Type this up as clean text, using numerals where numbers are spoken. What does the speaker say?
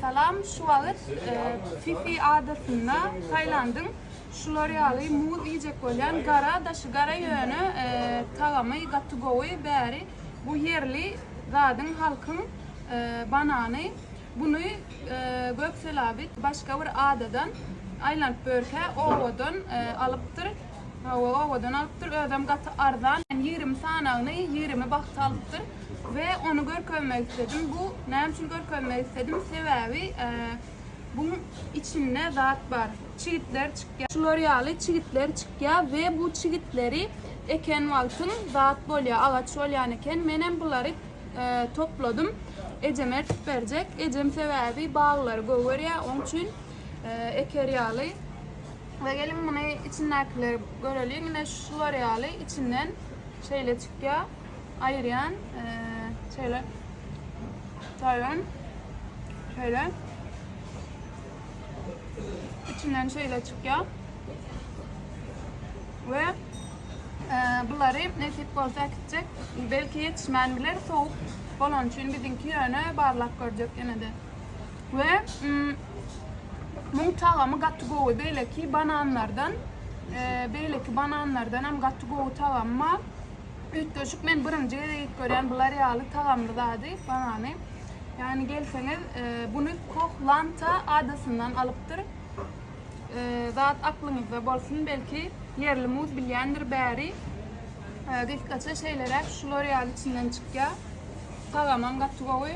salam şu wagyt Fifi adasynda Tailandyň şular ýaly muz iýjek bolýan gara daşy gara ýöne tagamy gaty gowy bäri bu ýerli zadyň halkyň banany buny Gökselabi başga bir adadan aýlanyp börkä obadan alypdyr hawa obadan alypdyr özem gaty arzan 20 sanagyny 20 bahta alypdyr. We ony görkezmek isledim. Bu näme üçin görkezmek isledim? Sebäbi buň içinde zat bar. Çigitler çykýar. Şular ýaly çigitler çykýar we bu çigitleri eken wagtyň zat bolýar, agaç bolýan eken. Menem bulary topladym. Ejeme eltip berjek. Ejem sebäbi baglary gowy görýär, oň üçin eker ýaly. We geliň muny içindäkileri göreliň. Ine şular ýaly içinden şeýle çykýar. Aýyrýan şeýle taýyn şeýle içinden şeýle çykýar. We bulary nesip bolsa äkitjek. Belki ýetişmän biler, sowuk bolany üçin biziňki ýöne barlap görjek ýene-de. We muň tagamy gaty gowy. Beýleki bananlardan beýleki bananlardanam gaty gowy tagamy bar. Üýtgeşik men birinji gezek iýip görýän bular ýaly tagamly zady, banany. Ýagny gelseňiz, buny Koh Lanta adasyndan alypdyr. Zat aklyňyzda bolsun, belki ýerli muz bilýändir bäri. Gysgaça şeýleräk şular ýaly içinden çykýar. Tagamam gaty gowy.